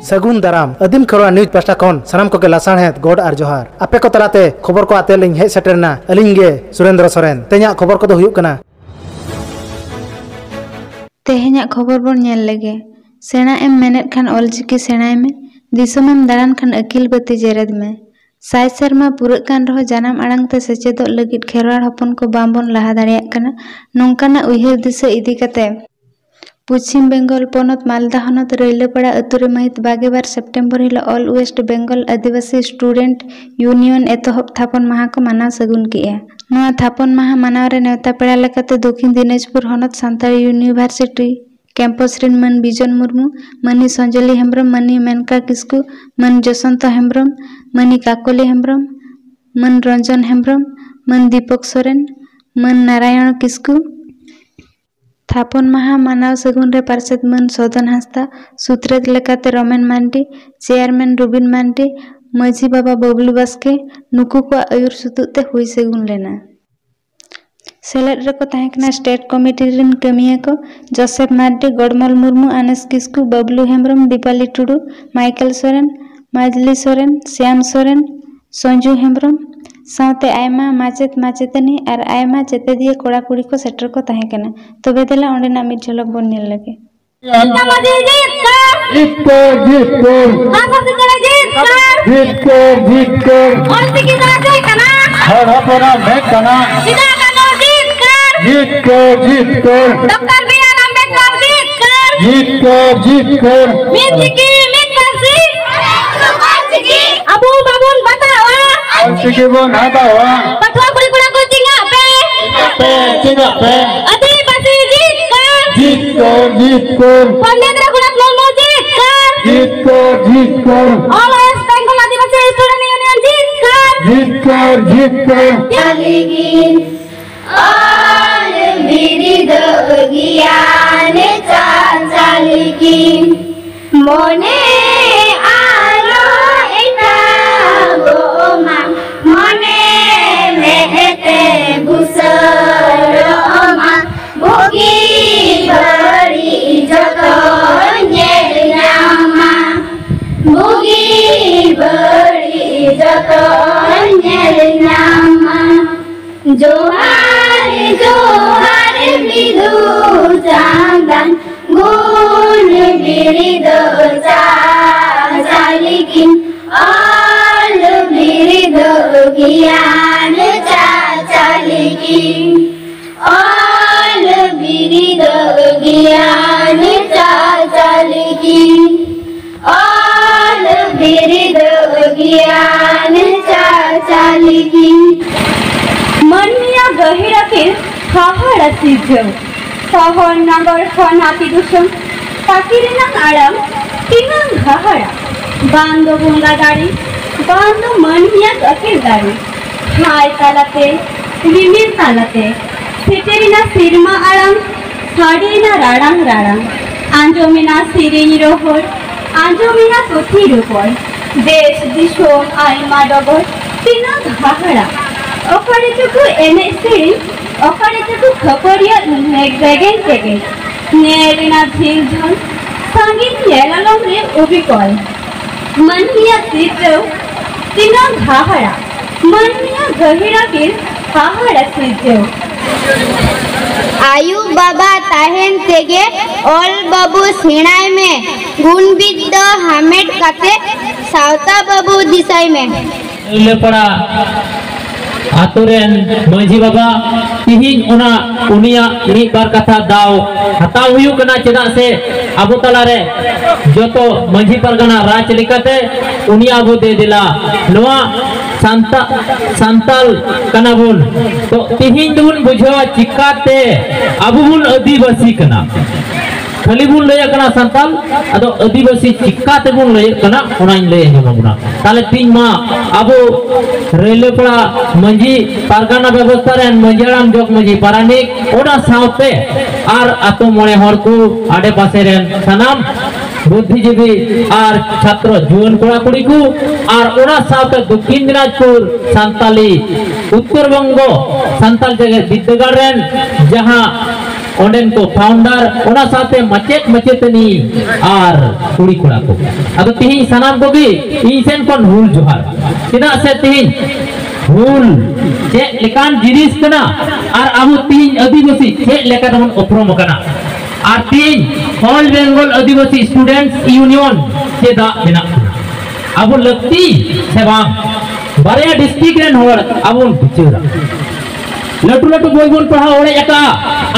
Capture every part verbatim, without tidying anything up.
ᱥᱟᱹᱜᱩᱱ ᱫᱟᱨᱟᱢ᱾ ᱟᱹᱫᱤᱢ ᱠᱷᱮᱨᱣᱟᱲ ᱱᱤᱭᱩᱡᱽ ᱯᱟᱦᱴᱟ ᱠᱷᱚᱱ ᱥᱟᱱᱟᱢ ᱠᱚᱜᱮ ᱞᱟᱥᱟᱲᱦᱮᱫ ᱜᱚᱰ ᱟᱨ ᱡᱚᱦᱟᱨ᱾ ᱟᱯᱮ ᱠᱚ ᱛᱟᱞᱟᱛᱮ ᱠᱷᱚᱵᱚᱨ ᱠᱚ ᱟᱛᱮ ᱞᱤᱧ ᱦᱮᱡ ᱥᱮᱴᱮᱨ ᱮᱱᱟ ᱟᱹᱞᱤᱧ ᱜᱮ ᱥᱩᱨᱮᱱᱫᱨᱚ ᱥᱚᱨᱮᱱ᱾ ᱛᱮᱦᱮᱧᱟᱜ ᱠᱷᱚᱵᱚᱨ ᱠᱚᱫᱚ ᱦᱩᱭᱩᱜ ᱠᱟᱱᱟ᱾ ᱛᱮᱦᱮᱧᱟᱜ ᱠᱷᱚᱵᱚᱨ ᱵᱚᱱ ᱧᱮᱞ ᱞᱮᱜᱮ᱾ ᱥᱮᱬᱟ ᱮᱢ ᱢᱮᱱᱮᱫ ᱠᱷᱟᱱ ᱚᱞᱪᱤᱠᱤ ᱥᱮᱬᱟᱭ ᱢᱮ, ᱫᱤᱥᱚᱢ ᱮᱢ ᱫᱟᱬᱟᱱ ᱠᱷᱟᱱ ᱟᱹᱠᱤᱞ ᱵᱟᱹᱛᱤ ᱡᱮᱨᱮᱫ ᱢᱮ᱾ ᱥᱟᱭ ᱥᱮᱨᱢᱟ ᱯᱩᱨᱟᱹᱜ ᱠᱟᱱ ᱨᱮᱦᱚᱸ ᱡᱟᱱᱟᱢ ᱟᱲᱟᱝ ᱛᱮ ᱥᱮᱪᱮᱫᱚᱜ ᱞᱟᱹᱜᱤᱫ ᱠᱷᱮᱨᱣᱟᱲ ᱦᱚᱯᱚᱱ ᱠᱚ ᱵᱟᱝᱵᱚᱱ ᱞᱟᱦᱟ ᱫᱟᱲᱮᱭᱟᱜ ᱠᱟᱱᱟ᱾ ᱱᱚᱝᱠᱟᱱᱟᱜ ᱩᱭᱦᱟᱹᱨ ᱫᱤᱥᱟᱹ ᱤᱫᱤ ᱠᱟᱛᱮ ᱯᱚᱪᱷᱤᱢ ᱵᱮᱝᱜᱚᱞ ᱯᱚᱱᱚᱛ ᱢᱟᱞᱫᱟ ᱦᱚᱱᱚᱛ ᱨᱟᱹᱭᱞᱟᱹᱯᱟᱲᱟ ᱟᱹᱛᱩ ᱨᱮ ᱢᱟᱹᱦᱤᱛ ᱵᱟᱜᱮ ᱵᱟᱨ ᱥᱮᱯᱴᱮᱢᱵᱚᱨ ᱦᱤᱞᱳᱜ All West Bengal ᱟᱹᱫᱤᱵᱟᱹᱥᱤ Student Union ᱮᱛᱚᱦᱚᱵ ᱛᱷᱟᱯᱚᱱ ᱢᱟᱦᱟ ᱠᱚ ᱢᱟᱱᱟᱣ ᱥᱟᱹᱜᱩᱱ ᱠᱮᱜᱼᱟ᱾ ᱱᱚᱣᱟ ᱛᱷᱟᱯᱚᱱ ᱢᱟᱦᱟ ᱢᱟᱱᱟᱣ ᱨᱮ ᱱᱮᱣᱛᱟ ᱯᱮᱲᱟ ᱞᱮᱠᱟᱛᱮ ᱫᱚᱠᱷᱤᱱ ᱫᱤᱱᱟᱡᱽᱯᱩᱨ ᱦᱚᱱᱚᱛ ᱥᱟᱱᱛᱟᱲᱤ ᱤᱭᱩᱱᱤᱵᱷᱟᱨᱥᱤᱴᱤ ᱠᱮᱢᱯᱟᱥ ᱨᱤᱱ ᱢᱟᱹᱱ ᱵᱤᱡᱚᱱ ᱢᱩᱨᱢᱩ, ᱢᱟᱹᱱᱤ ᱥᱚᱧᱡᱚᱞᱤ ᱦᱮᱢᱵᱨᱚᱢ, ᱢᱟᱹᱱᱤ ᱢᱮᱱᱠᱟ ᱠᱤᱥᱠᱩ, ᱢᱟᱹᱱ ᱡᱚᱥᱚᱱᱛᱚ ᱦᱮᱢᱵᱨᱚᱢ, ᱢᱟᱹᱱᱤ ᱠᱟᱠᱚᱞᱤ ᱦᱮᱢᱵᱨᱚᱢ, ᱢᱟᱹᱱ ᱨᱚᱱᱡᱚᱱ ᱦᱮᱢᱵᱨᱚᱢ, ᱢᱟᱹᱱ ᱫᱤᱯᱚᱠ ᱥᱚᱨᱮᱱ, ᱢᱟᱹᱱ ᱱᱟᱨᱟᱭᱚᱬ ᱠᱤᱥᱠᱩ᱾ ᱛᱷᱟᱯᱚᱱ ᱢᱟᱦᱟ ᱢᱟᱱᱟᱣ ᱥᱟᱹᱜᱩᱱ ᱨᱮ ᱯᱟᱨᱥᱮᱛ ᱢᱟᱹᱱ ᱥᱚᱫᱚᱱ ᱦᱟᱸᱥᱫᱟ, ᱥᱩᱛᱨᱮᱛ ᱞᱮᱠᱟᱛᱮ ᱨᱚᱢᱮᱱ ᱢᱟᱱᱰᱤ, ᱪᱮᱭᱟᱨᱢᱮᱱ ᱨᱩᱵᱤᱱ ᱢᱟᱱᱰᱤ, ᱢᱟᱹᱡᱷᱤ ᱵᱟᱵᱟ ᱵᱟᱹᱵᱞᱩ ᱵᱟᱥᱠᱮ, ᱱᱩᱠᱩ ᱠᱚᱣᱟᱜ ᱟᱹᱭᱩᱨ ᱥᱩᱛᱩᱜ ᱛᱮ ᱦᱩᱭ ᱥᱟᱹᱜᱩᱱ ᱞᱮᱱᱟ᱾ ᱥᱮᱞᱮᱫ ᱨᱮᱠᱚ ᱛᱟᱦᱮᱸ ᱠᱟᱱᱟ ᱥᱴᱮᱴ ᱠᱚᱢᱤᱴᱤ ᱨᱤᱱ ᱠᱟᱹᱢᱤᱭᱟᱹ ᱠᱚ ᱡᱳᱥᱮᱯ ᱢᱟᱨᱰᱤ, ᱜᱚᱲᱢᱚᱞ ᱢᱩᱨᱢᱩ, ᱟᱱᱮᱥ ᱠᱤᱥᱠᱩ, ᱵᱟᱹᱵᱞᱩ ᱦᱮᱢᱵᱨᱚᱢ, ᱫᱤᱯᱟᱞᱤ ᱴᱩᱰᱩ, ᱢᱟᱭᱠᱮᱞ ᱥᱚᱨᱮᱱ, ᱢᱟᱡᱽᱞᱤ ᱥᱚᱨᱮᱱ, ᱥᱭᱟᱢ ᱥᱚᱨᱮᱱ, ᱥᱚᱧᱡᱩ ᱦᱮᱢᱵᱨᱚᱢ ᱥᱟᱶᱛᱮ ᱟᱭᱢᱟ ᱢᱟᱪᱮᱫ ᱢᱟᱪᱮᱛᱟᱹᱱᱤ ᱟᱨ ᱟᱭᱢᱟ ᱪᱮᱛᱮᱫᱤᱭᱟᱹ ᱠᱚᱲᱟ ᱠᱩᱲᱤ ᱠᱚ ᱥᱮᱴᱮᱨ ᱠᱚ ᱛᱟᱦᱮᱸ ᱠᱟᱱᱟ᱾ ᱛᱚᱵᱮ ᱫᱮᱞᱟ ᱚᱸᱰᱮᱱᱟᱜ ᱢᱤᱫ ᱡᱷᱚᱞᱚᱠ ᱵᱚᱱ ᱧᱮᱞ ᱞᱮᱜᱮ᱾ ᱡᱤᱛᱠᱟᱹᱨ, ᱡᱤᱛᱠᱟᱹᱨ᱾ ᱵᱷᱟᱥᱟ ᱥᱮᱪᱮᱫ ᱡᱤᱛᱠᱟᱹᱨ᱾ ᱡᱤᱛᱠᱟᱹᱨ, ᱡᱤᱛᱠᱟᱹᱨ᱾ ᱚᱞᱪᱤᱠᱤ ᱫᱚ ᱪᱮᱫ ᱠᱟᱱᱟ? ᱦᱚᱲ ᱦᱚᱯᱚᱱᱟᱜ ᱢᱮᱫ ᱠᱟᱱᱟ᱾ ᱥᱤᱫᱩ ᱠᱟᱹᱱᱦᱩ ᱡᱤᱛᱠᱟᱹᱨ᱾ ᱡᱤᱛᱠᱟᱹᱨ, ᱡᱤᱛᱠᱟᱹᱨ᱾ ᱰᱚᱠᱴᱚᱨ ᱵᱤ ᱟᱨ ᱟᱢᱵᱮᱫᱠᱚᱨ ᱡᱤᱛᱠᱟᱹᱨ᱾ ᱡᱤᱛᱠᱟᱹᱨ, ᱡᱤᱛᱠᱟᱹᱨ᱾ ᱢᱤᱫ ᱪᱤᱠᱤ, ᱢᱤᱫ ᱯᱟᱹᱨᱥᱤ᱾ ᱟᱵᱚ ᱵᱟᱵᱚᱱ ᱵᱟᱛᱟᱣᱟ᱾ ᱚᱞᱪᱤᱠᱤ ᱵᱚᱱ ᱦᱟᱛᱟᱣᱟ᱾ ᱯᱟᱹᱴᱷᱩᱣᱟᱹ ᱠᱩᱲᱤ ᱠᱚᱲᱟ ᱠᱚ ᱪᱮᱸᱜᱷᱟᱜ ᱯᱮ᱾ ᱪᱮᱸᱜᱷᱟᱜ ᱯᱮ, ᱪᱮᱸᱜᱷᱟᱜ ᱯᱮ᱾ ᱟᱹᱫᱤᱵᱟᱹᱥᱤ ᱡᱤᱛᱠᱟᱹᱨ᱾ ᱡᱤᱛᱠᱟᱹᱨ, ᱡᱤᱛᱠᱟᱹᱨ᱾ ᱯᱚᱱᱰᱤᱛ ᱨᱚᱜᱷᱩᱱᱟᱛᱷ ᱢᱩᱨᱢᱩ ᱡᱤᱛᱠᱟᱹᱨ᱾ ᱡᱤᱛᱠᱟᱹᱨ, ᱡᱤᱛᱠᱟᱹᱨ᱾ All West Bengal ᱟᱹᱫᱤᱵᱟᱹᱥᱤ Student Union ᱡᱤᱛᱠᱟᱹᱨ᱾ ᱡᱤᱛᱠᱟᱹᱨ, ᱡᱤᱛᱠᱟᱹᱨ᱾ ᱪᱟᱞᱤᱜᱤᱱ ᱚᱞ ᱵᱤᱨᱤᱫ ᱜᱮᱭᱟᱱ ᱪᱟᱪᱟᱞᱤᱜᱤᱱ᱾ ᱢᱚᱱᱮ ᱟᱞᱚ ᱮᱴᱟᱜᱚᱜ ᱢᱟ, ᱢᱚᱱᱮ ᱢᱮᱫ ᱛᱮ ᱵᱩᱥᱟᱹᱲᱚᱜ ᱢᱟ, ᱵᱩᱜᱤ ᱵᱟᱹᱲᱤᱡ ᱡᱚᱛᱚ ᱧᱮᱞ ᱧᱟᱢ ᱢᱟ᱾ ᱡᱚᱦᱟᱨ ᱡᱚᱦᱟᱨ ᱵᱤᱫᱩ ᱪᱟᱸᱫᱟᱱ, ᱜᱩᱱ ᱵᱤᱨᱤᱫ ᱪᱟᱪᱟᱞ ᱠᱤᱱ, ᱚᱞ ᱵᱤᱨᱤᱫ ᱜᱮᱭᱟᱱ ᱪᱟᱪᱟᱞ ᱠᱤᱱ, ᱚᱞ ᱵᱤᱨᱤᱫ ᱜᱮᱭᱟᱱ ᱪᱟᱪᱟᱞ ᱠᱤᱱ, ᱚᱞ ᱵᱤᱨᱤᱫ ᱜᱮᱭᱟᱱ ᱪᱟᱪᱟᱞ ᱠᱤᱱ᱾ ᱢᱟᱹᱱᱢᱤᱭᱟᱜ ᱜᱟᱹᱦᱤᱨ ᱟᱹᱠᱤᱞ ᱦᱟᱦᱟᱲᱟ ᱥᱤᱨᱡᱟᱹᱣ᱾ ᱥᱚᱦᱚᱨ ᱱᱟᱜᱚᱨ ᱠᱷᱚᱱ ᱟᱹᱛᱩ ᱫᱤᱥᱚᱢ, ᱛᱟᱹᱠᱤ ᱨᱮᱱᱟᱜ ᱟᱲᱟᱝ ᱛᱤᱱᱟᱹᱝ ᱦᱟᱦᱟᱲᱟ᱾ ᱵᱟᱝ ᱫᱚ ᱵᱚᱸᱜᱟ ᱫᱟᱲᱮ, ᱵᱟᱝ ᱫᱚ ᱢᱟᱹᱱᱢᱤᱭᱟᱜ ᱟᱹᱠᱤᱞ ᱫᱟᱲᱮ᱾ ᱦᱟᱭ ᱛᱟᱞᱟᱛᱮ, ᱨᱤᱢᱤᱞ ᱛᱟᱞᱟᱛᱮ, ᱥᱮᱴᱮᱨᱮᱱᱟ ᱥᱮᱨᱢᱟ ᱟᱲᱟᱝ, ᱥᱟᱰᱮᱭᱮᱱᱟ ᱨᱟᱲᱟᱝ ᱨᱟᱲᱟᱝ᱾ ᱟᱸᱡᱚᱢᱮᱱᱟ ᱥᱮᱨᱮᱧ ᱨᱚᱦᱚᱲ, ᱟᱸᱡᱚᱢᱮᱱᱟ ᱯᱩᱛᱷᱤ ᱨᱚᱯᱚᱲ᱾ ᱫᱮᱥ ᱫᱤᱥᱚᱢ ᱟᱭᱢᱟ ᱰᱚᱜᱚᱨ, ᱛᱤᱱᱟᱹᱜ ᱦᱟᱦᱟᱲᱟ᱾ ᱚᱠᱟᱨᱮ ᱪᱚᱠᱚ ᱮᱱᱮᱡ ᱥᱮᱨᱮᱧ, ᱚᱠᱟᱨᱮ ᱪᱚᱠᱚ ᱠᱷᱟᱹᱯᱟᱹᱨᱤᱭᱟᱹᱜ ᱨᱮᱜᱮᱧ ᱛᱮᱜᱮ᱾ ᱧᱮᱞ ᱮᱱᱟ ᱡᱷᱤᱞ ᱡᱷᱟᱞ, ᱥᱟᱺᱜᱤᱧ ᱧᱮᱞ ᱟᱞᱚᱢ ᱨᱮ ᱩᱵᱤᱠᱚᱞ᱾ ᱢᱟᱹᱱᱢᱤᱭᱟᱜ ᱥᱤᱨᱡᱟᱹᱣ ᱛᱤᱱᱟᱹᱜ ᱦᱟᱦᱟᱲᱟ, ᱢᱟᱹᱱᱢᱤᱭᱟᱜ ᱜᱟᱹᱦᱤᱨ ᱟᱹᱠᱤᱞ ᱦᱟᱦᱟᱲᱟ ᱥᱤᱨᱡᱟᱹᱣ᱾ ᱟᱭᱳ ᱵᱟᱵᱟ ᱛᱟᱦᱮᱱ ᱛᱮᱜᱮ ᱚᱞ ᱵᱟᱹᱵᱩ ᱥᱮᱬᱟᱭ ᱢᱮ, ᱜᱩᱱ ᱵᱤᱫᱽᱫᱟᱹ ᱦᱟᱢᱮᱴ ᱠᱟᱛᱮ ᱥᱟᱶᱛᱟ ᱵᱟᱹᱵᱩ ᱫᱤᱥᱟᱹᱭ ᱢᱮ᱾ ᱞᱮᱯᱲᱟ ᱟᱛᱳ ᱨᱮᱱ ᱢᱟᱹᱡᱷᱤ ᱵᱟᱵᱟ, ᱛᱤᱦᱤᱧ ᱚᱱᱟ ᱩᱱᱤᱭᱟᱜ ᱢᱤᱫ ᱵᱟᱨ ᱠᱟᱛᱷᱟ ᱫᱟᱣ ᱦᱟᱛᱟᱣ ᱦᱩᱭᱩᱜ ᱠᱟᱱᱟ, ᱪᱮᱫᱟᱜ ᱥᱮ ᱟᱵᱚ ᱛᱟᱞᱟᱨᱮ ᱡᱚᱛᱚ ᱢᱟᱹᱡᱷᱤ ᱯᱟᱨᱜᱟᱱᱟ ᱨᱟᱡᱽ ᱞᱮᱠᱟᱛᱮ ᱩᱱᱤ ᱟᱵᱚ ᱫᱮ ᱫᱮᱞᱟ ᱱᱚᱣᱟ ᱥᱟᱱᱛᱟ-, ᱥᱟᱱᱛᱟᱞ ᱠᱟᱱᱟ ᱵᱚᱱ᱾ ᱛᱚ ᱛᱤᱦᱤᱧ ᱫᱚᱵᱚᱱ ᱵᱩᱡᱷᱟᱹᱣᱟ ᱪᱤᱠᱟᱛᱮ ᱟᱵᱚ ᱵᱚᱱ ᱟᱹᱫᱤᱵᱟᱹᱥᱤ ᱠᱟᱱᱟ᱾ ᱠᱷᱟᱹᱞᱤ ᱵᱚᱱ ᱞᱟᱹᱭᱟᱜ ᱠᱟᱱᱟ ᱥᱟᱱᱛᱟᱞ, ᱟᱫᱚ ᱟᱹᱫᱤᱵᱟᱹᱥᱤ ᱪᱤᱠᱟ ᱛᱮᱵᱚᱱ ᱞᱟᱹᱭᱟᱜ ᱠᱟᱱᱟ ᱚᱱᱟᱧ ᱞᱟᱹᱭ ᱟᱸᱡᱚᱢ ᱟᱵᱚᱱᱟ᱾ ᱛᱟᱦᱞᱮ ᱛᱤᱦᱤᱧ ᱢᱟ ᱟᱵᱚ ᱨᱟᱹᱭᱞᱟᱹᱯᱟᱲᱟ ᱢᱟᱹᱡᱷᱤ ᱯᱟᱨᱜᱟᱱᱟ ᱵᱮᱵᱚᱥᱛᱷᱟ ᱨᱮᱱ ᱢᱟᱹᱡᱷᱤ ᱦᱟᱲᱟᱢ, ᱡᱚᱜᱽ ᱢᱟᱹᱡᱷᱤ ᱯᱟᱨᱟᱱᱤᱠ, ᱚᱱᱟ ᱥᱟᱶᱛᱮ ᱟᱨ ᱟᱛᱳ ᱢᱚᱬᱮ ᱦᱚᱲ ᱠᱚ, ᱟᱰᱮ ᱯᱟᱥᱮ ᱨᱮᱱ ᱥᱟᱱᱟᱢ ᱵᱩᱫᱽᱫᱷᱤᱡᱤᱵᱤ ᱟᱨ ᱪᱷᱟᱛᱨᱚ ᱡᱩᱣᱟᱹᱱ ᱠᱚᱲᱟ ᱠᱩᱲᱤ ᱠᱚ, ᱟᱨ ᱚᱱᱟ ᱥᱟᱶᱛᱮ ᱫᱚᱠᱠᱷᱤᱱ ᱫᱤᱱᱟᱡᱽᱯᱩᱨ ᱥᱟᱱᱛᱟᱞᱤ, ᱩᱛᱛᱚᱨ ᱵᱚᱝᱜᱚ ᱥᱟᱱᱛᱟᱞ ᱡᱮᱜᱮᱛ ᱵᱤᱨᱫᱟᱹᱜᱟᱲ ᱨᱮᱱ ᱡᱟᱦᱟᱸ ᱚᱸᱰᱮᱱ ᱠᱚ ᱯᱷᱟᱣᱩᱱᱰᱟᱨ, ᱚᱱᱟ ᱥᱟᱶᱛᱮ ᱢᱟᱪᱮᱫ ᱢᱟᱪᱮᱛᱟᱹᱱᱤ ᱟᱨ ᱠᱩᱲᱤ ᱠᱚᱲᱟ ᱠᱚ᱾ ᱟᱫᱚ ᱛᱤᱦᱤᱧ ᱥᱟᱱᱟᱢ ᱠᱚᱜᱮ ᱤᱧ ᱥᱮᱱ ᱠᱷᱚᱱ ᱦᱩᱞ ᱡᱚᱦᱟᱨ᱾ ᱪᱮᱫᱟᱜ ᱥᱮ ᱛᱤᱦᱤᱧ ᱦᱩᱞ ᱪᱮᱫ ᱞᱮᱠᱟᱱ ᱡᱤᱱᱤᱥ ᱠᱟᱱᱟ ᱟᱨ ᱟᱵᱚ ᱛᱤᱦᱤᱧ ᱟᱹᱫᱤᱵᱟᱹᱥᱤ ᱪᱮᱫ ᱞᱮᱠᱟ ᱛᱮᱵᱚᱱ ᱩᱯᱨᱩᱢ ᱟᱠᱟᱱᱟ, ᱟᱨ ᱛᱤᱦᱤᱧ All Bengal Adivasi Students Union ᱪᱮᱫᱟᱜ ᱢᱮᱱᱟᱜ ᱵᱚᱱᱟ, ᱟᱵᱚ ᱞᱟᱹᱠᱛᱤ ᱥᱮ ᱵᱟᱝ? ᱵᱟᱨᱭᱟ ᱰᱤᱥᱴᱨᱤᱠᱴ ᱨᱮᱱ ᱦᱚᱲ ᱟᱵᱚ ᱵᱚᱱ ᱵᱤᱪᱟᱹᱨᱟ᱾ ᱞᱟᱹᱴᱩ ᱞᱟᱹᱴᱩ ᱵᱳᱭ ᱵᱚᱱ ᱯᱟᱲᱦᱟᱣ ᱚᱲᱮᱡ ᱟᱠᱟᱫᱼᱟ,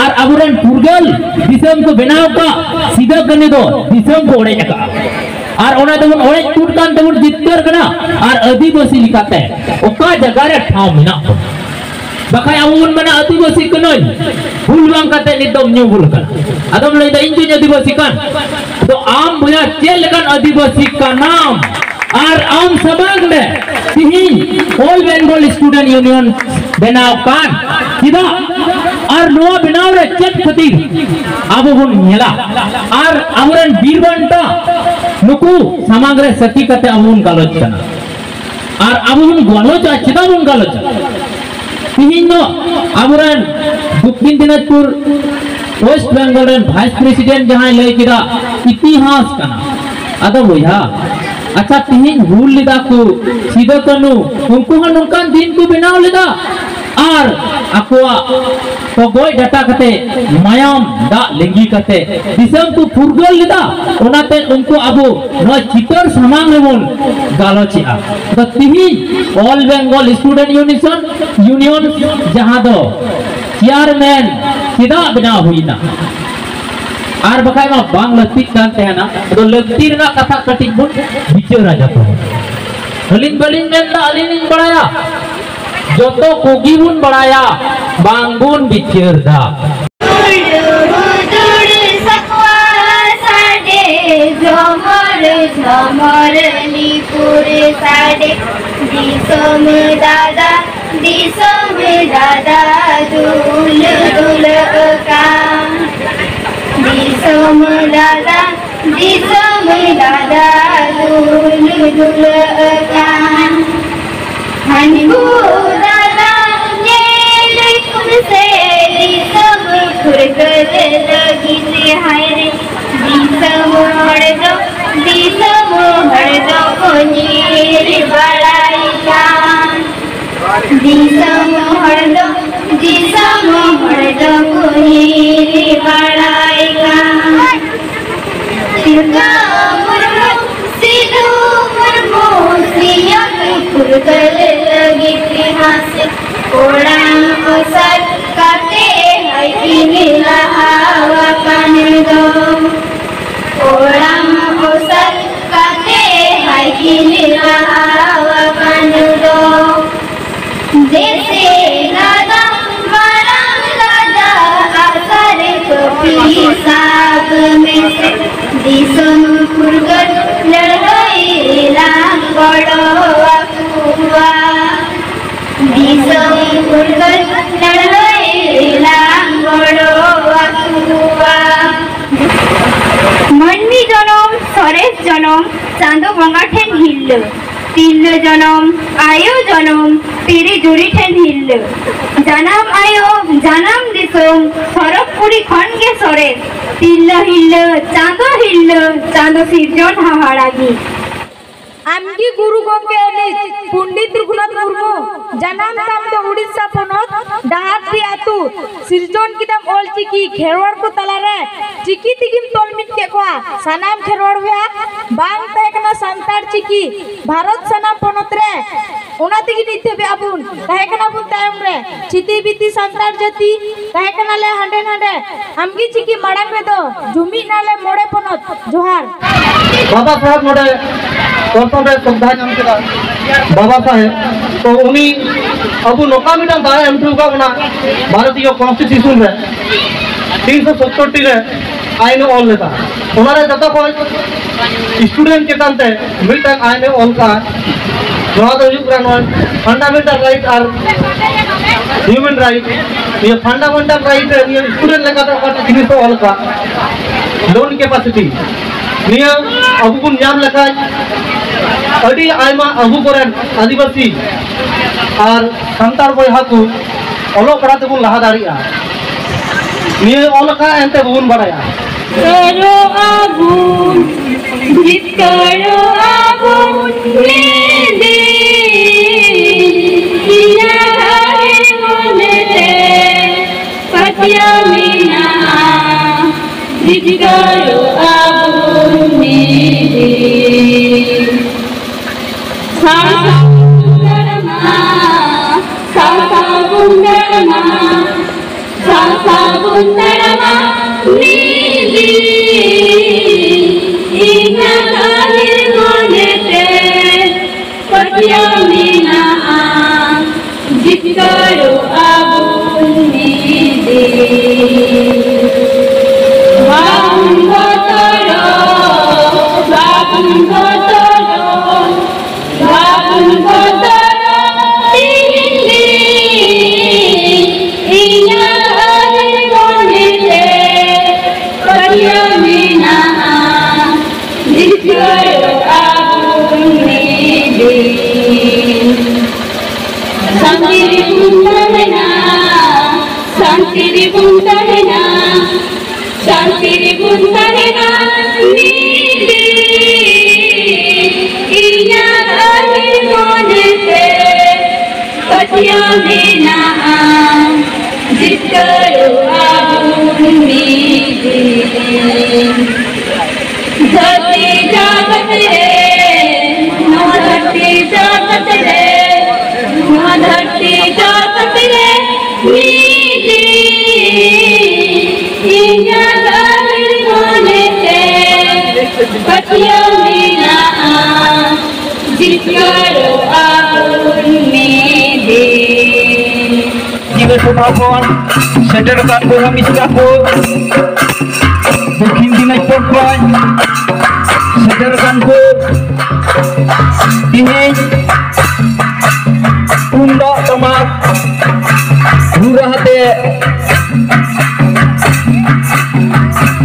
ᱟᱨ ᱟᱵᱚᱨᱮᱱ ᱯᱷᱩᱨᱜᱟᱹᱞ ᱫᱤᱥᱚᱢ ᱠᱚ ᱵᱮᱱᱟᱣ ᱟᱠᱟᱫ ᱥᱤᱫᱟᱹ ᱠᱟᱹᱱᱦᱩ ᱫᱚ ᱫᱤᱥᱚᱢ ᱠᱚ ᱚᱲᱮᱡ ᱟᱠᱟᱫᱼᱟ᱾ ᱟᱨ ᱚᱱᱟ ᱫᱚᱵᱚᱱ ᱚᱲᱮᱡ ᱛᱩᱫ ᱠᱟᱱ ᱛᱮᱵᱚᱱ ᱡᱤᱛᱠᱟᱹᱨ ᱠᱟᱱᱟ᱾ ᱟᱨ ᱟᱹᱫᱤᱵᱟᱹᱥᱤ ᱞᱮᱠᱟᱛᱮ ᱚᱠᱟ ᱡᱟᱭᱜᱟ ᱨᱮ ᱴᱷᱟᱶ ᱢᱮᱱᱟᱜ ᱵᱚᱱᱟ? ᱵᱟᱠᱷᱟᱡ ᱟᱵᱚ ᱵᱚᱱ ᱢᱮᱱᱟ, "ᱟᱹᱫᱤᱵᱟᱹᱥᱤ ᱠᱟᱹᱱᱟᱹᱧ", ᱦᱩᱞ ᱵᱟᱝ ᱠᱟᱛᱮ ᱱᱤᱛ ᱫᱚᱢ ᱧᱩ ᱵᱩᱞ ᱠᱟᱱᱟ᱾ ᱟᱫᱚᱢ ᱞᱟᱹᱭᱫᱟ, "ᱤᱧ ᱫᱚᱧ ᱟᱹᱫᱤᱵᱟᱹᱥᱤ ᱠᱟᱱ᱾" ᱟᱫᱚ ᱟᱢ ᱵᱚᱭᱦᱟ ᱪᱮᱫ ᱞᱮᱠᱟᱱ ᱟᱹᱫᱤᱵᱟᱹᱥᱤ ᱠᱟᱱᱟᱢ? ᱟᱨ ᱟᱢ ᱥᱟᱢᱟᱝ ᱨᱮ ᱛᱤᱦᱤᱧ All Bengal Student Union ᱵᱮᱱᱟᱣ ᱠᱟᱱ, ᱪᱮᱫᱟᱜ? ᱟᱨ ᱱᱚᱣᱟ ᱵᱮᱱᱟᱣ ᱨᱮ ᱪᱮᱫ ᱠᱷᱟᱹᱛᱤᱨ ᱟᱵᱚ ᱵᱚᱱ ᱧᱮᱞᱟ? ᱟᱨ ᱟᱵᱚᱨᱮᱱ ᱵᱤᱨ ᱵᱟᱱᱴᱟ ᱱᱩᱠᱩ ᱥᱟᱢᱟᱝ ᱨᱮ ᱥᱟᱹᱠᱷᱤ ᱠᱟᱛᱮ ᱟᱵᱚ ᱵᱚᱱ ᱜᱟᱞᱚᱪ ᱠᱟᱱᱟ᱾ ᱟᱨ ᱟᱵᱚ ᱵᱚᱱ ᱜᱟᱞᱚᱪᱟ, ᱪᱮᱫᱟᱜ ᱵᱚᱱ ᱜᱟᱞᱚᱪᱟ? ᱛᱤᱦᱤᱧ ᱫᱚ ᱟᱵᱚᱨᱮᱱ ᱫᱚᱠᱠᱷᱤᱱ ᱫᱤᱱᱟᱡᱽᱯᱩᱨ West Bengal ᱨᱮᱱ vice president ᱡᱟᱦᱟᱸᱭ ᱞᱟᱹᱭ ᱠᱮᱫᱟ, ᱤᱛᱤᱦᱟᱥ ᱠᱟᱱᱟ᱾ ᱟᱫᱚ ᱵᱚᱭᱦᱟ, ᱟᱪᱪᱷᱟ, ᱛᱤᱦᱤᱧ ᱦᱩᱞ ᱞᱮᱫᱟ ᱠᱚ ᱥᱤᱫᱟᱹ ᱠᱟᱹᱱᱦᱩ, ᱩᱱᱠᱩ ᱦᱚᱸ ᱱᱚᱝᱠᱟᱱ ᱫᱤᱱ ᱠᱚ ᱵᱮᱱᱟᱣ ᱞᱮᱫᱟ, ᱟᱨ ᱟᱠᱚᱣᱟᱜ ᱠᱚ ᱜᱚᱡ ᱰᱟᱴᱟ ᱠᱟᱛᱮ ᱢᱟᱭᱟᱢ ᱫᱟᱜ ᱞᱤᱸᱜᱤ ᱠᱟᱛᱮ ᱫᱤᱥᱚᱢ ᱠᱚ ᱯᱷᱩᱨᱜᱟᱹᱞ ᱞᱮᱫᱟ᱾ ᱚᱱᱟᱛᱮ ᱩᱱᱠᱩ ᱟᱵᱚ ᱱᱚᱣᱟ ᱪᱤᱛᱟᱹᱨ ᱥᱟᱢᱟᱝ ᱨᱮᱵᱚᱱ ᱜᱟᱞᱚᱪᱮᱜᱼᱟ᱾ ᱟᱫᱚ ᱛᱤᱦᱤᱧ All Bengal Student Union, Union ᱡᱟᱦᱟᱸ ᱫᱚ ᱪᱮᱭᱟᱨᱢᱮᱱ ᱪᱮᱫᱟᱜ ᱵᱮᱱᱟᱣ ᱦᱩᱭᱱᱟ? ᱟᱨ ᱵᱟᱠᱷᱟᱡ ᱢᱟ ᱵᱟᱝ ᱞᱟᱹᱠᱛᱤᱜ ᱠᱟᱱ ᱛᱟᱦᱮᱱᱟ᱾ ᱟᱫᱚ ᱞᱟᱹᱠᱛᱤ ᱨᱮᱱᱟᱜ ᱠᱟᱛᱷᱟ ᱠᱟᱹᱴᱤᱡ ᱵᱚᱱ ᱵᱤᱪᱟᱹᱨᱟ ᱡᱚᱛᱚ ᱦᱚᱲ᱾ ᱟᱹᱞᱤᱧ ᱵᱟᱹᱞᱤᱧ ᱢᱮᱱᱫᱟ, ᱟᱹᱞᱤᱧ ᱞᱤᱧ ᱵᱟᱲᱟᱭᱟ, ᱡᱚᱛᱚ ᱠᱚᱜᱮ ᱵᱚᱱ ᱵᱟᱲᱟᱭᱟ, ᱵᱟᱝ ᱵᱚᱱ ᱵᱤᱪᱟᱹᱨ ᱫᱟ᱾ ᱦᱩᱫᱩᱲ ᱥᱟᱠᱣᱟ ᱥᱟᱰᱮ, ᱡᱷᱚᱢᱚᱨ ᱡᱷᱚᱢᱚᱨ ᱞᱤᱯᱩᱨ ᱥᱟᱰᱮ, ᱫᱤᱥᱚᱢ ᱫᱟᱫᱟ, ᱫᱤᱥᱚᱢ ᱫᱟᱫᱟ ᱫᱩᱞ ᱫᱩᱞ ᱟᱠᱟᱱ᱾ ᱫᱤᱥᱚᱢ ᱫᱟᱫᱟ, ᱫᱤᱥᱚᱢ ᱫᱟᱫᱟ ᱫᱩᱞ ᱫᱩᱞ ᱟᱠᱟᱱ᱾ ᱦᱟᱱᱠᱩ ᱫᱟᱫᱟ ᱧᱮᱞ ᱠᱚᱢ ᱥᱮ, ᱫᱤᱥᱚᱢ ᱯᱷᱩᱨᱜᱟᱹᱞ ᱞᱟᱹᱜᱤᱫ ᱦᱟᱭ ᱨᱮ, ᱫᱤᱥᱚᱢ ᱦᱚᱲ ᱫᱚ, ᱫᱤᱥᱚᱢ ᱦᱚᱲ ᱫᱚᱠᱚ ᱧᱤᱨ ᱵᱟᱲᱟᱭ ᱠᱟᱱ᱾ ᱫᱤᱥᱚᱢ ᱦᱚᱲ ᱫᱚ, ᱫᱤᱥᱚᱢ ᱦᱚᱲ ᱫᱚᱠᱚ ᱦᱤᱨᱤ ᱵᱟᱲᱟᱭ ᱠᱟᱱ᱾ ᱛᱤᱞᱠᱟᱹ ᱢᱩᱨᱢᱩ, ᱥᱤᱫᱩ ᱢᱩᱨᱢᱩ, ᱥᱤᱧᱚᱛ ᱯᱷᱩᱨᱜᱟᱹᱞ ᱞᱟᱹᱜᱤᱫ ᱢᱟᱥᱮ ᱠᱚᱲᱟᱢ ᱚᱥᱟᱨ ᱠᱟᱛᱮ ᱦᱟᱭ ᱠᱤᱱ ᱞᱟᱦᱟ ᱟᱠᱟᱱ ᱫᱚ᱾ ᱠᱚᱲᱟᱢ ᱚᱥᱟᱨ ᱠᱟᱛᱮ ᱦᱟᱭ ᱠᱤᱱ ᱞᱟᱦᱟ ᱟᱠᱟᱱ ᱫᱚ᱾ ᱫᱮᱥᱮ ᱱᱟᱜᱟᱢ ᱢᱟᱨᱟᱝ ᱨᱟᱡᱟ ᱟᱥᱟᱨᱮ ᱠᱟᱹᱯᱤ ᱥᱟᱵ ᱢᱮᱥᱮ᱾ ᱫᱤᱥᱚᱢ ᱯᱷᱩᱨᱜᱟᱹᱞ ᱞᱟᱹᱲᱦᱟᱹᱭ ᱨᱮᱞᱟᱝ ᱜᱚᱲᱚ ᱟᱠᱚᱣᱟ᱾ ᱫᱤᱥᱚᱢ ᱯᱷᱩᱨᱜᱟᱹᱞ ᱞᱟᱹᱲᱦᱟᱹᱭ ᱨᱮᱞᱟᱝ ᱜᱚᱲᱚ ᱟᱠᱚᱣᱟ᱾ ᱢᱟᱹᱱᱢᱤ ᱡᱚᱱᱚᱢ ᱥᱚᱨᱮᱥ ᱡᱚᱱᱚᱢ ᱪᱟᱸᱫᱚ ᱵᱚᱸᱜᱟ ᱴᱷᱮᱱ ᱦᱤᱨᱞᱟᱹ᱾ ᱛᱤᱨᱞᱟᱹ ᱡᱚᱱᱚᱢ, ᱟᱭᱳ ᱡᱚᱱᱚᱢ, ᱛᱤᱨᱤ ᱡᱩᱨᱤ ᱴᱷᱮᱱ ᱦᱤᱨᱞᱟᱹ᱾ ᱡᱟᱱᱟᱢ ᱟᱭᱳ, ᱡᱟᱱᱟᱢ ᱫᱤᱥᱚᱢ, ᱥᱚᱨᱚᱜᱽᱯᱩᱨᱤ ᱠᱷᱚᱱ ᱜᱮ ᱥᱚᱨᱮᱥ᱾ ᱛᱤᱨᱞᱟᱹ ᱦᱤᱨᱞᱟᱹ, ᱪᱟᱸᱫᱚ ᱦᱤᱨᱞᱟᱹ, ᱪᱟᱸᱫᱚ ᱥᱤᱨᱡᱚᱱ ᱦᱟᱦᱟᱲᱟ ᱜᱮ᱾ ᱟᱢᱜᱮ ᱜᱩᱨᱩ ᱜᱚᱢᱠᱮ ᱟᱹᱱᱤᱡ ᱯᱚᱱᱰᱤᱛ ᱨᱚᱜᱷᱩᱱᱟᱛᱷ ᱢᱩᱨᱢᱩ, ᱡᱟᱱᱟᱢ ᱛᱟᱢ ᱫᱚ ᱩᱲᱤᱥᱥᱟ ᱯᱚᱱᱚᱛ ᱰᱟᱦᱟᱨᱰᱤ ᱟᱹᱛᱩ᱾ ᱥᱤᱨᱡᱚᱱ ᱠᱮᱫᱟᱢ ᱚᱞᱪᱤᱠᱤ, ᱠᱷᱮᱨᱣᱟᱲ ᱠᱚ ᱛᱟᱞᱟᱨᱮ ᱪᱤᱠᱤ ᱛᱮᱜᱮᱢ ᱛᱚᱞ ᱢᱤᱫ ᱠᱮᱫ ᱠᱚᱣᱟ᱾ ᱥᱟᱱᱟᱢ ᱠᱷᱮᱨᱣᱟᱲ ᱵᱚᱭᱦᱟ, ᱵᱟᱝ ᱛᱟᱦᱮᱸ ᱠᱟᱱᱟ ᱥᱟᱱᱛᱟᱲ ᱪᱤᱠᱤ ᱵᱷᱟᱨᱚᱛ ᱥᱟᱱᱟᱢ ᱯᱚᱱᱚᱛ ᱨᱮ, ᱚᱱᱟ ᱛᱮᱜᱮ ᱱᱤᱛ ᱫᱷᱟᱹᱵᱤᱡ ᱟᱵᱚᱱ ᱛᱟᱦᱮᱸ ᱠᱟᱱᱟ ᱵᱚᱱ ᱛᱟᱭᱚᱢ ᱨᱮ᱾ ᱪᱷᱤᱛᱤ ᱵᱤᱛᱤ ᱥᱟᱱᱛᱟᱲ ᱡᱟᱹᱛᱤ ᱛᱟᱦᱮᱸ ᱠᱟᱱᱟᱞᱮ ᱦᱟᱸᱰᱮ ᱱᱟᱰᱮ᱾ ᱟᱢᱜᱮ ᱪᱤᱠᱤ ᱢᱟᱲᱟᱝ ᱨᱮᱫᱚ ᱡᱩᱢᱤᱫ ᱱᱟᱞᱮ ᱢᱚᱬᱮ ᱯᱚᱱᱚᱛ᱾ ᱡᱚᱦᱟᱨ᱾ ᱵᱟᱵᱟ ᱥᱟᱦᱮᱵᱽ ᱱᱚᱰᱮ ᱯᱨᱚᱛᱷᱚᱢ ᱨᱮ ᱥᱨᱚᱫᱷᱟ ᱧᱟᱢ ᱠᱮᱫᱟ᱾ ᱵᱟᱵᱟ ᱥᱟᱦᱮᱵᱽ, ᱛᱚ ᱩᱱᱤ ᱟᱵᱚ ᱱᱚᱝᱠᱟ ᱢᱤᱫᱴᱟᱝ ᱫᱟᱣ ᱮ ᱮᱢ ᱦᱚᱴᱚ ᱟᱠᱟᱫ ᱵᱚᱱᱟ ᱵᱷᱟᱨᱚᱛᱤᱭᱚ ᱠᱚᱱᱥᱴᱤᱴᱤᱭᱩᱥᱚᱱ ᱨᱮ ᱛᱤᱱᱥᱚ ᱥᱚᱛᱛᱚᱨ ᱴᱤ ᱨᱮ ᱟᱭᱤᱱ ᱮ ᱚᱞ ᱞᱮᱫᱟ᱾ ᱚᱱᱟᱨᱮ ᱡᱚᱛᱚ ᱠᱷᱚᱱ ᱥᱴᱩᱰᱮᱱᱴ ᱪᱮᱛᱟᱱ ᱛᱮ ᱢᱤᱫᱴᱟᱝ ᱟᱭᱤᱱ ᱮ ᱚᱞ ᱠᱟᱜᱼᱟ᱾ ᱱᱚᱣᱟ ᱫᱚ ᱦᱩᱭᱩᱜ ᱠᱟᱱᱟ ᱱᱚᱣᱟ ᱯᱷᱟᱱᱰᱟᱢᱮᱱᱴᱟᱞ ᱨᱟᱭᱤᱴ ᱟᱨ ᱦᱤᱭᱩᱢᱮᱱ ᱨᱟᱭᱤᱴ᱾ ᱱᱤᱭᱟᱹ ᱯᱷᱟᱱᱰᱟᱢᱮᱱᱴᱟᱞ ᱨᱟᱭᱤᱴ ᱨᱮ ᱱᱤᱭᱟᱹ ᱥᱴᱩᱰᱮᱱᱴ ᱞᱮᱠᱟᱛᱮ ᱚᱠᱟᱴᱟᱜ ᱡᱤᱱᱤᱥ ᱠᱚ ᱚᱞ ᱠᱟᱜ, ᱞᱳᱱ ᱠᱮᱯᱟᱥᱤᱴᱤ, ᱱᱤᱭᱟᱹ ᱟᱵᱚ ᱵᱚᱱ ᱧᱟᱢ ᱞᱮᱠᱷᱟᱱ ᱟᱹᱰᱤ ᱟᱭᱢᱟ ᱟᱵᱚ ᱠᱚᱨᱮᱱ ᱟᱹᱫᱤᱵᱟᱹᱥᱤ ᱟᱨ ᱥᱟᱱᱛᱟᱲ ᱵᱚᱭᱦᱟ ᱠᱚ ᱚᱞᱚᱜ ᱯᱟᱲᱦᱟᱜ ᱛᱮᱵᱚᱱ ᱞᱟᱦᱟ ᱫᱟᱲᱮᱭᱟᱜᱼᱟ᱾ ᱱᱤᱭᱟᱹ ᱚᱞ ᱟᱠᱟᱫ ᱮᱱᱛᱮ ᱵᱟᱵᱚᱱ ᱵᱟᱲᱟᱭᱟ᱾ ᱡᱤᱛᱠᱟᱹᱨᱚᱜ ᱟᱵᱚᱱ, ᱡᱤᱛᱠᱟᱹᱨᱚᱜ ᱟᱵᱚᱱ ᱢᱤᱫ ᱫᱤᱱ᱾ ᱤᱧᱟᱹᱜ ᱡᱤᱛᱠᱟᱹᱨᱚᱜᱼᱟ ᱵᱚᱱ ᱢᱤᱫ ᱫᱤᱱ᱾ ᱥᱟᱶ ᱥᱟᱶ ᱵᱚᱱ ᱛᱟᱲᱟᱢᱟ, ᱥᱟᱶ ᱥᱟᱶ ᱵᱚᱱ ᱛᱟᱲᱟᱢᱟ, ᱥᱟᱶ ᱥᱟᱶ ᱵᱚᱱ ᱛᱟᱲᱟᱢᱟ ᱢᱤᱫ ᱫᱤᱱ᱾ ᱤᱧᱟᱹᱜ ᱟᱹᱰᱤ ᱢᱚᱱᱮᱛᱮ ᱯᱟᱹᱛᱭᱟᱹᱣ ᱢᱮᱱᱟᱜᱼᱟ, ᱡᱤᱛᱠᱟᱹᱨᱚᱜᱼᱟ ᱵᱚᱱ ᱢᱤᱫ ᱫᱤᱱ᱾ ᱵᱟᱵᱚᱱ ᱵᱚᱛᱚᱨᱚᱜ, ᱵᱟᱵᱚᱱ ᱵᱚᱛᱚᱨᱚᱜ, ᱵᱟᱵᱚᱱ ᱵᱚᱛᱚᱨᱚᱜ ᱛᱤᱱ ᱫᱤᱱ᱾ ᱤᱧᱟᱹᱜ ᱟᱹᱰᱤ ᱢᱚᱱᱮᱛᱮ ᱯᱟᱹᱛᱭᱟᱹᱣ ᱢᱮᱱᱟᱜᱼᱟ, ᱡᱤᱛᱠᱟᱹᱨᱚᱜᱼᱟ ᱵᱚᱱ ᱢᱤᱫ ᱫᱤᱱ᱾ ᱥᱟᱱᱛᱤ ᱨᱮᱵᱚᱱ ᱛᱟᱦᱮᱱᱟ, ᱥᱟᱱᱛᱤ ᱨᱮᱵᱚᱱ ᱛᱟᱦᱮᱱᱟ, ᱥᱟᱱᱛᱤ ᱨᱮᱵᱚᱱ ᱛᱟᱦᱮᱱᱟ ᱢᱤᱫ ᱫᱤᱱ᱾ ᱤᱧᱟᱹᱜ ᱟᱹᱰᱤ ᱢᱚᱱᱮᱛᱮ ᱯᱟᱹᱛᱭᱟᱹᱣ ᱢᱮᱱᱟᱜᱼᱟ, ᱡᱤᱛᱠᱟᱹᱨᱚᱜᱼᱟ ᱵᱚᱱ ᱢᱤᱫ ᱫᱤᱱ᱾ ᱫᱷᱟᱹᱨᱛᱤ ᱡᱟᱜᱟᱛ ᱨᱮ, ᱱᱚᱣᱟ ᱫᱷᱟᱹᱨᱛᱤ ᱡᱟᱜᱟᱛ ᱨᱮ, ᱱᱚᱣᱟ ᱫᱷᱟᱹᱨᱛᱤ ᱡᱟᱜᱟᱛ ᱨᱮ ᱢᱤᱫ ᱫᱤᱱ ᱤᱧᱟᱹᱜ ᱟᱹᱰᱤ ᱢᱚᱱᱮᱛᱮ ᱯᱟᱹᱛᱭᱟᱹᱣ ᱢᱮᱱᱟᱜᱼᱟ, ᱡᱤᱛᱠᱟᱹᱨᱚᱜᱼᱟ ᱵᱚᱱ ᱢᱤᱫ ᱫᱤᱱ᱾ ᱡᱤᱞᱟᱹ ᱴᱚᱴᱷᱟ ᱠᱷᱚᱱ ᱥᱮᱴᱮᱨ ᱟᱠᱟᱱ ᱵᱚᱭᱦᱟ ᱢᱤᱥᱨᱟ ᱠᱚ, ᱫᱚᱠᱠᱷᱤᱱ ᱫᱤᱱᱟᱡᱽᱯᱩᱨ ᱠᱷᱚᱱ ᱥᱮᱴᱮᱨ ᱟᱠᱟᱱ ᱠᱚ, ᱛᱮᱦᱮᱧ ᱛᱩᱢᱫᱟᱜ ᱴᱟᱢᱟᱠ ᱨᱩ ᱨᱟᱦᱟᱛᱮ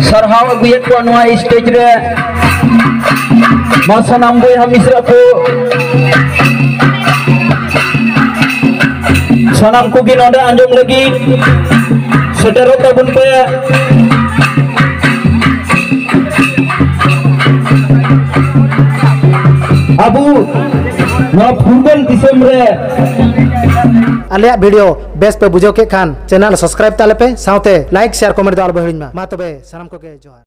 ᱥᱟᱨᱦᱟᱣ ᱟᱹᱜᱩᱭᱮᱫ ᱠᱚᱣᱟ ᱱᱚᱣᱟ ᱥᱴᱮᱡ ᱨᱮ᱾ ᱢᱟ ᱥᱟᱱᱟᱢ ᱵᱚᱭᱦᱟ ᱢᱤᱥᱨᱟ ᱠᱚ, ᱥᱟᱱᱟᱢ ᱠᱚᱜᱮ ᱱᱚᱰᱮ ᱟᱸᱡᱚᱢ ᱞᱟᱹᱜᱤᱫ ᱥᱮᱴᱮᱨᱚᱜ ᱛᱟᱵᱚᱱ ᱯᱮ᱾ ᱟᱵᱚ ᱱᱚᱣᱟ ᱯᱷᱩᱨᱜᱟᱹᱞ ᱫᱤᱥᱚᱢ ᱨᱮ ᱟᱞᱮᱭᱟᱜ video ᱵᱮᱥ ᱯᱮ ᱵᱩᱡᱷᱟᱹᱣ ᱠᱮᱫ ᱠᱷᱟᱱ channel subscribe ᱛᱟᱞᱮ ᱯᱮ, ᱥᱟᱶᱛᱮ like, share, comment ᱫᱚ ᱟᱞᱚ ᱯᱮ ᱦᱤᱲᱤᱧ ᱢᱟ᱾ ᱢᱟ ᱛᱚᱵᱮ ᱥᱟᱱᱟᱢ ᱠᱚᱜᱮ ᱡᱚᱦᱟᱨ᱾